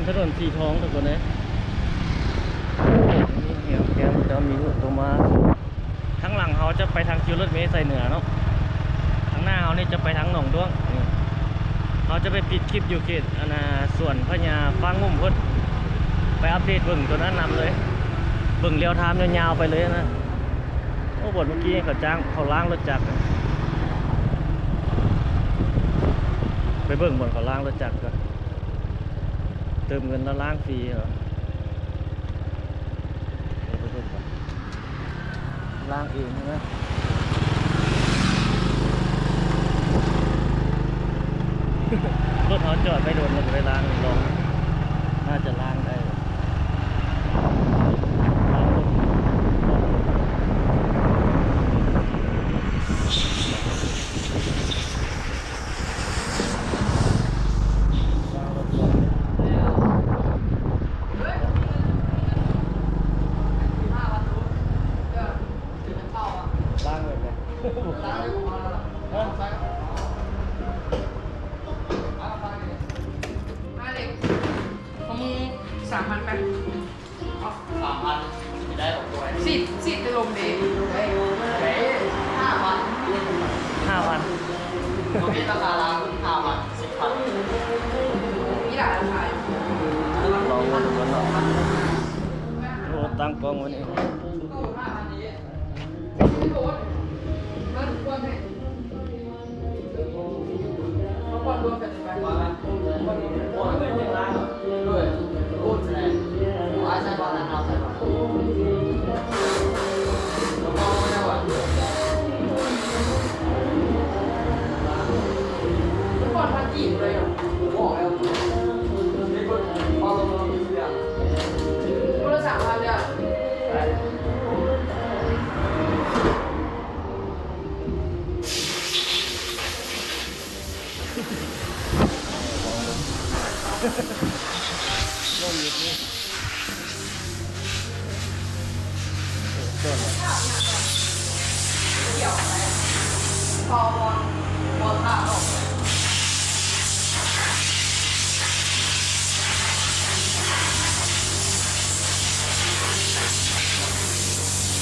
ຖະໜົນສີທອງທຸກຄົນເອີຍ ມີແຮງແຮງ ແຕ່ວ່າມີລົດລົງມາ. ທາງຫຼັງເຮົາຈະໄປທາງຄິວລົດເມໄຊເໜືອເນາະ, ທາງໜ້າເຮົານີ້ຈະໄປທາງໜອງດ້ວງ. ນີ້ເຮົາຈະໄປປິດຄລິບຢູ່ເຂດ ອັນນ່າ ສວນພະຍາຟ້າງງຸ່ມພຸ້ນ, ໄປອັບເດດເບິ່ງຕົວນັ້ນນຳເລີຍ, ເບິ່ງລຽວທາມຍາວໆໄປເລີຍນະ. ໂອ້ ບ່ອນເມື່ອກີ້ເຂົາຈ້າງ ເຂົາລ້າງລົດຈັກ, ໄປເບິ່ງບ່ອນເຂົາລ້າງລົດຈັກກ່ອນ. ເຕີມເງິນແລ້ວລ້າງຟຣີເນາະ, ເດີ ໄປເບິ່ງກ່ອນ. ລ້າງເອງໃຊ່ໄໝ? ລົດເຮົາຈອດໄວ້ດົນແລ້ວ ກໍໄດ້ລ້າງ ລອງ ໜ້າຈະລ້າງໄດ້. ຂອງມຶງສາມພັນໄປ. ສາມພັນ ຊິໄດ້ບໍ່ປ່ວຍ ສິບ ສິບຈະລົມເດ້. ເອີ ຫ້າພັນ ຫ້າພັນ ບໍ່ມີລາຄາລາວ ຫ້າພັນ ສິບພັນ ມີຫຼາຍລາຄາຢູ່. ລອງເບິ່ງກ່ອນເນາະ. ໂອ້ ຕັ້ງກ້ອງໄວ້ນີ້.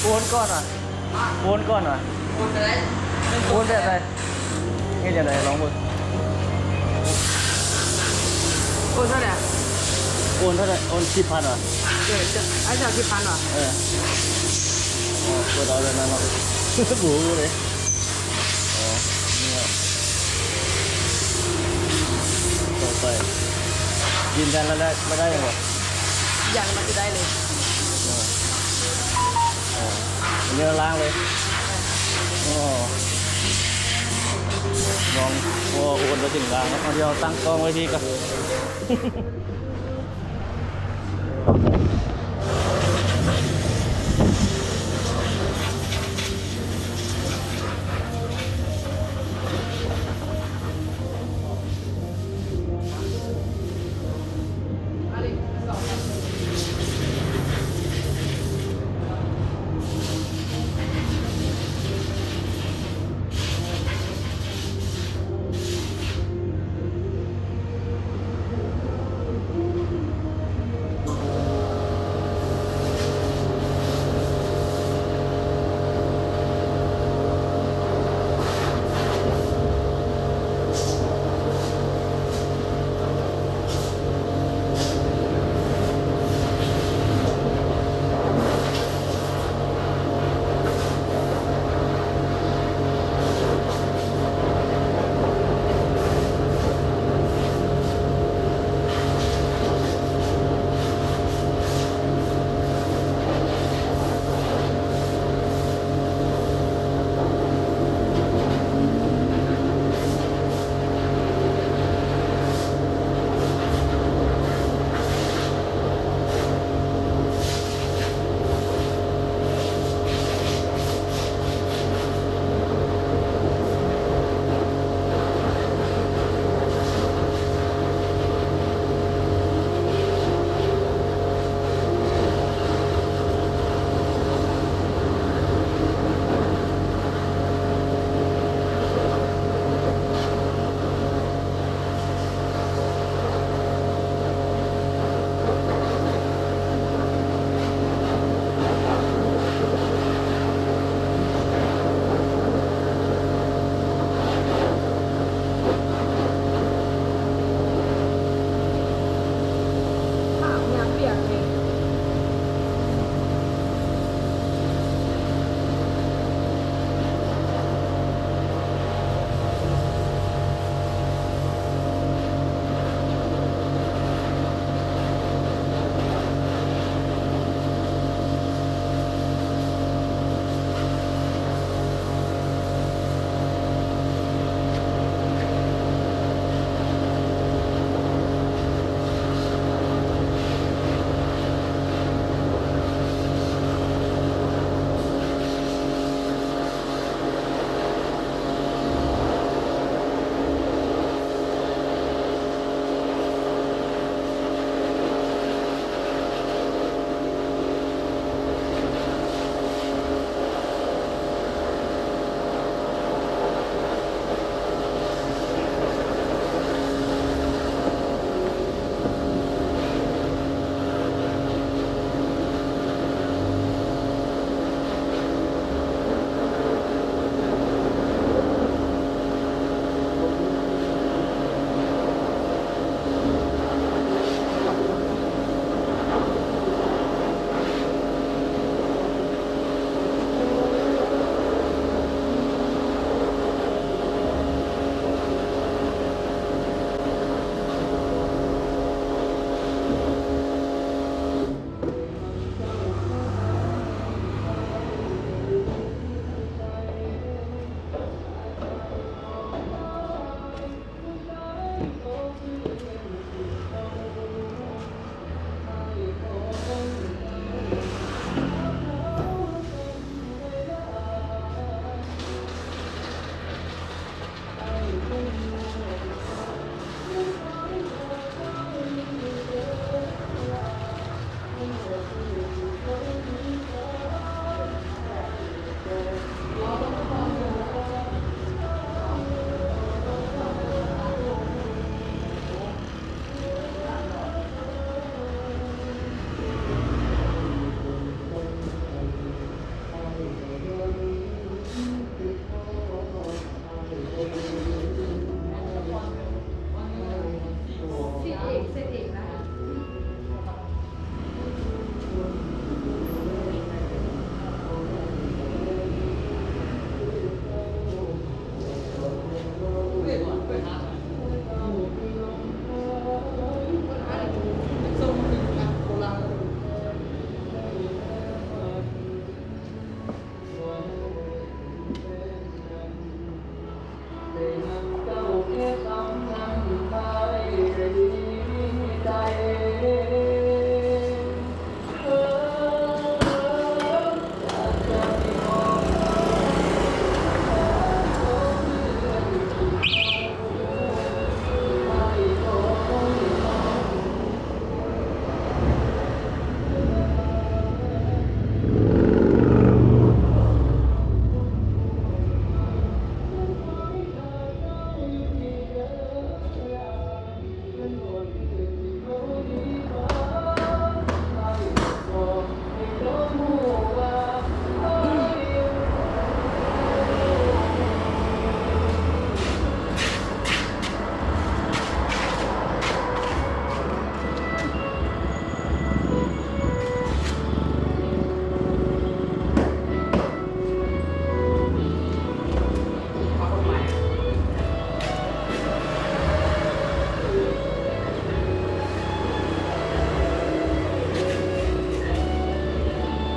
ໂອນກ່ອນຫວາ? ໂອນກ່ອນຫວາ? ໂອນແບບໃດ? ເຮັດຈັ່ງໃດ? ລອງເບິ່ງ. ໂອນເທົ່າໃດ? ໂອນເທົ່າໃດ? ໂອນສິບພັນຫວາ? ເອີ ເຈົ້າ ອ້າຍເຈົ້າສິບພັນຫວາ? ເອີ ອໍ ກົດເອົາແບບນັ້ນເນາະ. ບໍ່ຮູ້ເດ້. ອໍ ນີ້ເນາະ ຕໍ່ໄປ ຢືນຢັນແລ້ວໄດ້ ແລ້ວໄດ້ບໍ່? ຍັງ ມັນຊິໄດ້ເລີຍ. ອໍ ອໍ ອັນນີ້ລ້າງເລີຍ. ອໍ ລອງ ໂອ ໂອນໄປເຖິງລ້າງແລ້ວ. ເອົາ ດຽວຕັ້ງກ້ອງໄວ້ພີ້ກ່ອນ. ໂອ້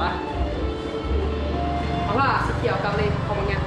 ປະ ເອົາລະ ສີຂຽວກັບເລີຍ ເອົາບັກຫຍັງ? ເ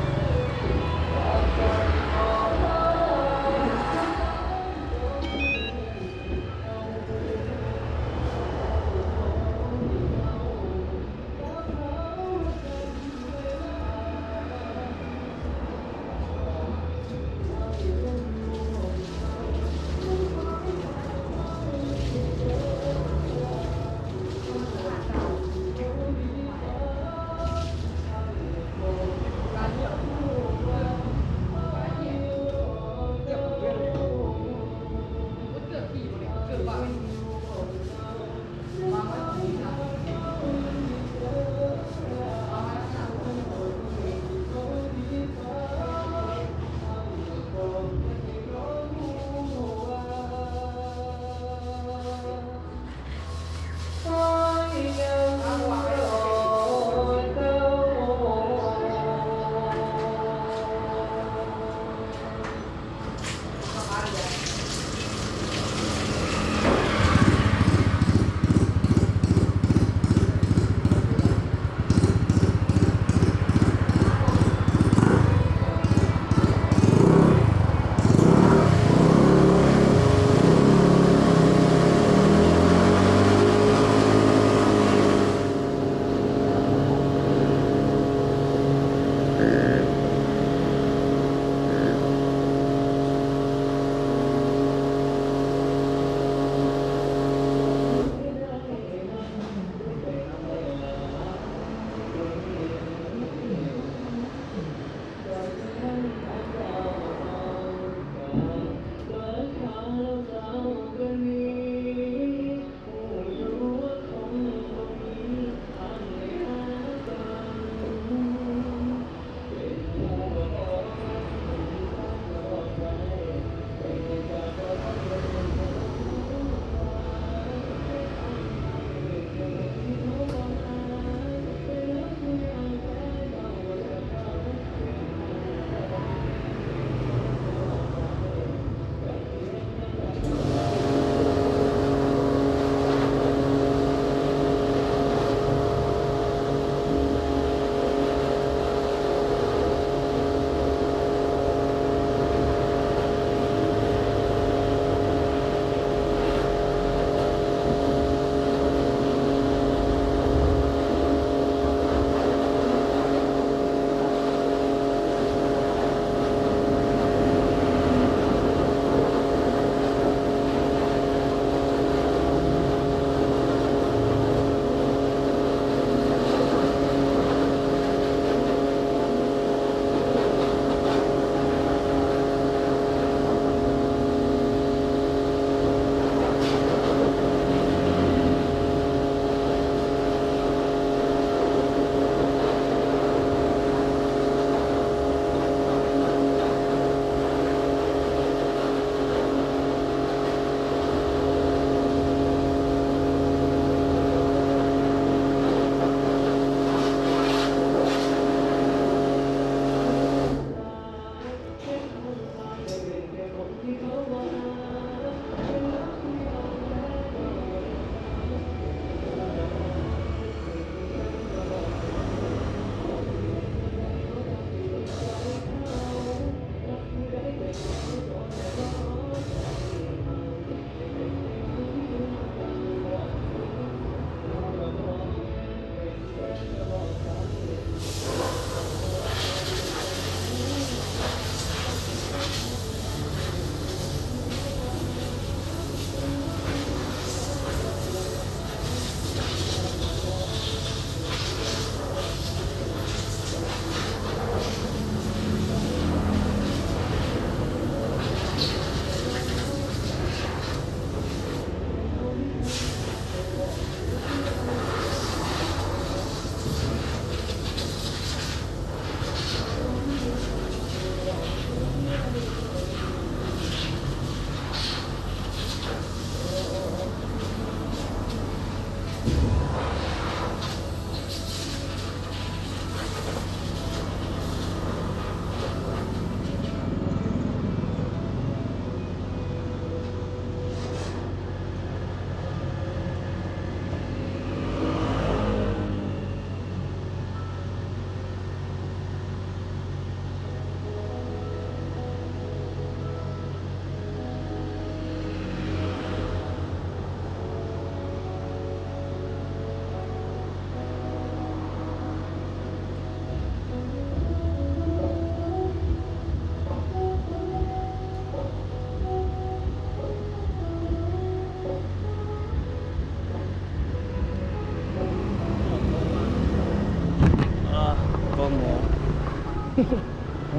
ໝໍ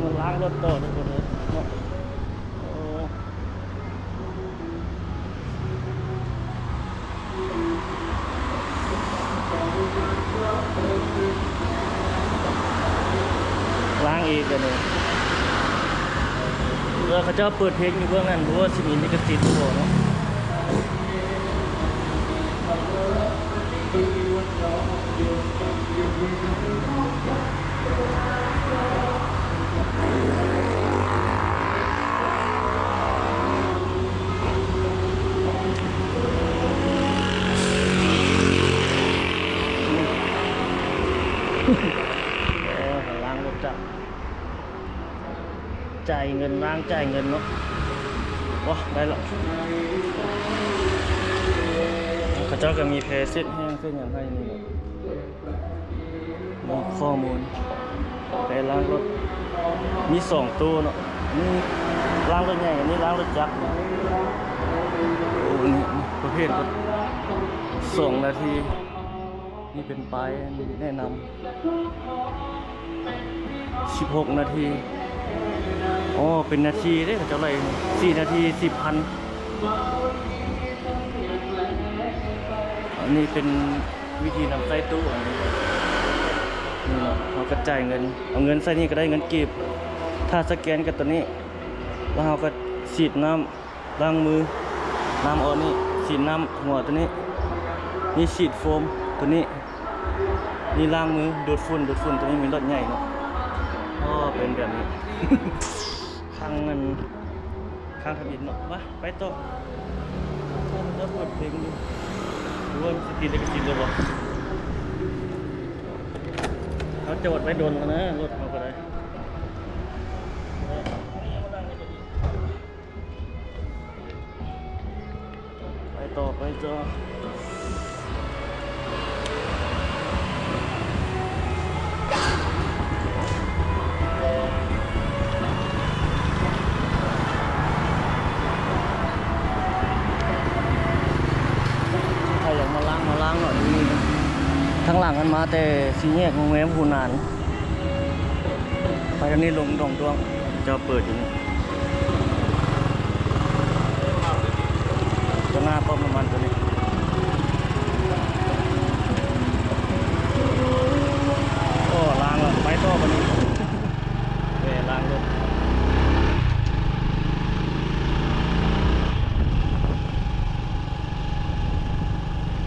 ມັນລ້າງລົດຕໍ່ທຸກຄົນເອີຍເນາະ. ໂອ້ ລ້າງອີກແລ້ວນີ້ ແລ້ວເຂົາເຈົ້າເປີດເພງຢູ່ເບື້ອງນັ້ນ ບໍ່ຮູ້ວ່າຊິມີລິຂະສິດຫຼືບໍ່ເນາະ. ໂອ້ ລ້າງລົດຈັກ ຈ່າຍເງິນ ລ້າງຈ່າຍເງິນເນາະ. ໂອ້ ໄດ້ລະ ເຂົາເຈົ້າກໍມີແພເຊັດແຫ້ງເຊັດຫຍັງໃຫ້ນີ້ເນາະ. ມີຂໍ້ມູນແປລ້າງລົດ ມີສອງໂຕເນາະ ມີລ້າງລົດໃຫຍ່ ອັນນີ້ລ້າງລົດຈັກເນາະ. ໂອ້ ນີ້ປະເພດລົດ ສອງນາທີ ນີ້ເປັນປ້າຍແນະນຳ ສິບຫົກນາທີ. ອໍ ເປັນນາທີເດ້ ເຂົາເຈົ້າໄລ່ສີ່ນາທີ ສິບພັນ. ອັນນີ້ເປັນວິທີນຳໃຊ້ຕູ້ ອັນນີ້ ນີ້ເນາະ ເຮົາກໍຈ່າຍເງິນ ເອົາເງິນໃສ່ນີ້ກໍໄດ້ ເງິນກີບ. ຖ້າສະແກນກໍຕົວນີ້ ແລ້ວເຮົາກໍສີດນ້ຳລ້າງມື ນ້ຳອອກນີ້ ສີດນ້ຳຫົວຕົວນີ້ ນີ້ສີດໂຟມຕົວນີ້ ນີ້ລ້າງມື ດູດຝຸ່ນ ດູດຝຸ່ນ. ຕົວນີ້ມີລົດໃຫຍ່ເນາະ ອໍ ເປັນແບບນີ້. ຄັ້ງນັ້ນ ຄັ້ງທຳອິດເນາະ. ມາ ໄປຕໍ່. ໂອ້ ເຂົາເຈົ້າເປີດເພງຢູ່ ຫຼືວ່າມັນຊິຕິດລິຂະສິດຫຼືບໍ່? ເຮົາຈອດໄວ້ດົນແລ້ວນະ ລົດເຮົາກໍໄດ້. ໄປຕໍ່ ໄປຕໍ່. ໃຜຢາກມາລ້າງ ມາລ້າງເນາະ ຢູ່ນີ້. ທາງຫຼັງຫັ້ນມາແຕ່ສີ່ແຍກໂຮງແຮມພູນານ. ໄປທາງນີ້ລົງດອງດ້ວງ ເຂົາເຈົ້າເປີດຢູ່ນີ້ ຕໍ່ໜ້າປ້ອມນ້ຳມັນຕົວນີ້. ໂອ້ ລ້າງແລ້ວ ໄປຕໍ່ບັດນີ້ ແວ່ລ້າງລົດ.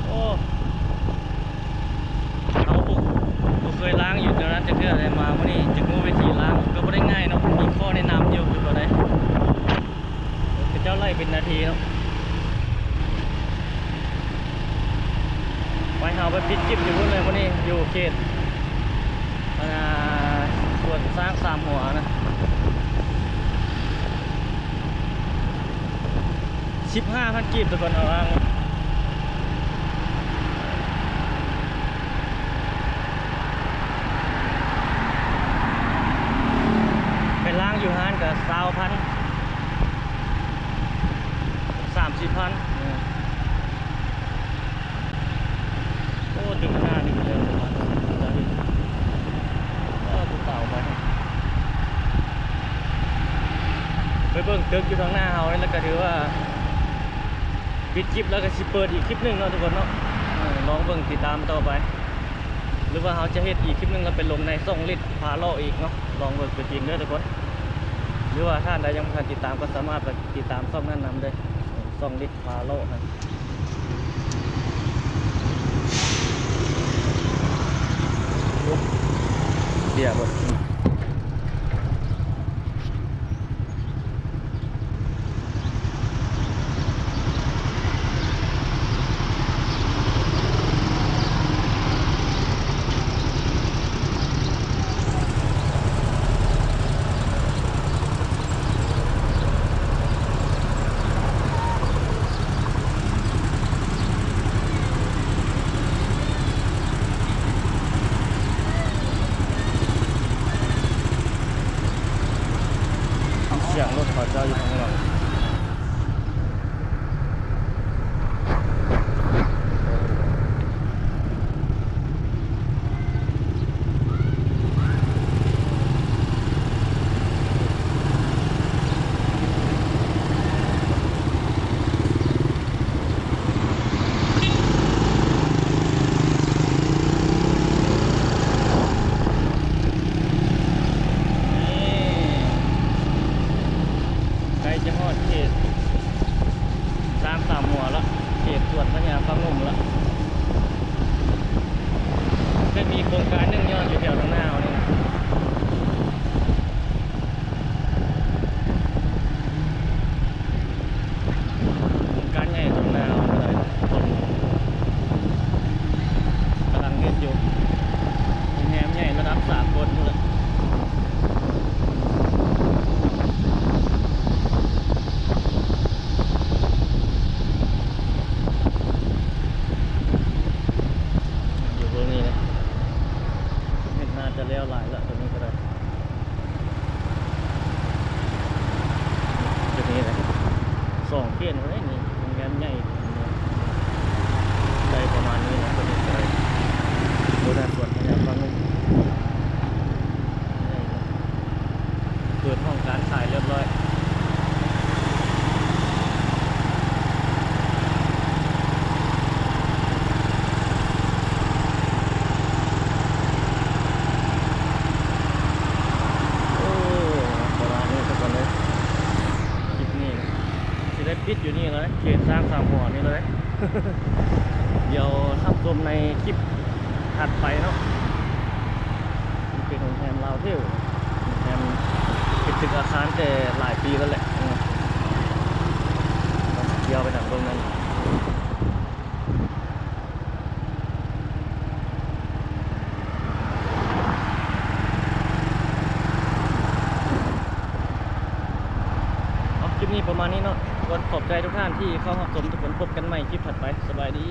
ໂອ້ ເຮົາບໍ່ ບໍ່ເຄີຍລ້າງຢູ່ແນວນັ້ນຈັກເທື່ອເລີຍ ມາມື້ນີ້ຈຶ່ງຮູ້ວິທີລ້າງ ກໍບໍ່ໄດ້ງ່າຍເນາະ ມີຂໍ້ແນະນຳຢູ່ ຄືບໍ່ໄດ້ ເຂົາເຈົ້າໄລ່ເປັນນາທີເນາະ. ໄວ້ເຮົາໄປປິດຈິບຢູ່ພຸ້ນເລີຍມື້ນີ້ ຢູ່ເຂດ ອັນນ່າ ສວນຊ້າງສາມຫົວນະ. ສິບຫ້າພັນກີບ ທຸກຄົນ ເອົາລ້າງ ໄປລ້າງຢູ່ຮ້ານກໍຊາວພັນ ສາມສິບພັນ. ໂອ້ ຕຶກຂ້າງໜ້ານີ້ເປັນເລື່ອງປະມານນັ້ນ ເອີ ຜູ້ສາວໄປ ໄປເບິ່ງຕຶກຢູ່ທາງໜ້າເຮົານີ້ ແລ້ວກໍຖືວ່າປິດຄລິບ ແລ້ວກໍຊິເປີດອີກຄລິບໜຶ່ງເນາະ ທຸກຄົນເນາະ. ເອີ ລອງເບິ່ງຕິດຕາມຕໍ່ໄປ ຫຼືວ່າເຮົາຈະເຮັດອີກຄລິບໜຶ່ງ ແລ້ວໄປລົງໃນຊ່ອງລິດພາເລາະອີກເນາະ. ລອງເບິ່ງຕົວຈິງເດີ ທຸກຄົນ ຫຼືວ່າທ່ານໃດຍັງບໍ່ທັນຕິດຕາມ ກໍສາມາດໄປຕິດຕາມຊ່ອງນັ້ນນຳເດີ ຊ່ອງລິດ ພາເລາະຫັ້ນ ເບຍເບິດ. ມີສຽງລົດເຂົາເຈົ້າຢູ່ທາງຫຼັງ. ໂຄງການໜຶ່ງຍ້ອນຢູ່ແຖວໜອງນາວນີ້ນະ ໂຄງການໃຫຍ່ໜອງນາວກໍໄດ້ ຄົນກຳລັງເຮັດຢູ່ ໂຮງແຮມໃຫຍ່ລະດັບສາກົນພຸ້ນລະ ຢູ່ເບື້ອງນີ້ນະ ເຮັດໜ້າຈະແລ້ວຫຼາຍລະ ຕົວນີ້ກໍໄດ້ ຈຸດນີ້ນະ ສອງເຂດເລີຍນີ້ ໂຮງແຮມໃຫຍ່ ໄດ້ປະມານນີ້ນະ ຕົວນີ້ກໍໄດ້ ໂອ້ ໜ້າສວນພະຍາຝັ່ງໜຶ່ງ ໃຫຍ່ເນາະ ເປີດຫ້ອງການຂາຍຮຽບຮ້ອຍ. ໂອ້ ປະມານນີ້ຊະກ່ອນເດີ ຄລິບນີ້ຊິໄດ້ປິດຢູ່ນີ້ແລ້ວ ເຂດຊ້າງສາມຫໍນີ້ແລ້ວເດ້ ດຽວຮັບຊົມໃນຄລິບຖັດໄປເນາະ. ເປັນໂຮງແຮມລາວເທວ ໂຮງແຮມເປັນຕຶກອາຄານແຕ່ຫຼາຍປີແລ້ວແຫຼະ ເອີ ດຽວໄປທາງເບິ່ງນັ້ນ ເອົາ ຄລິບນີ້ປະມານນີ້ເນາະ ກໍຂອບໃຈທຸກທ່ານທີ່ເຂົ້າຮັບຊົມທຸກຄົນ ພົບກັນໃໝ່ຄລິບຖັດໄປ ສະບາຍດີ.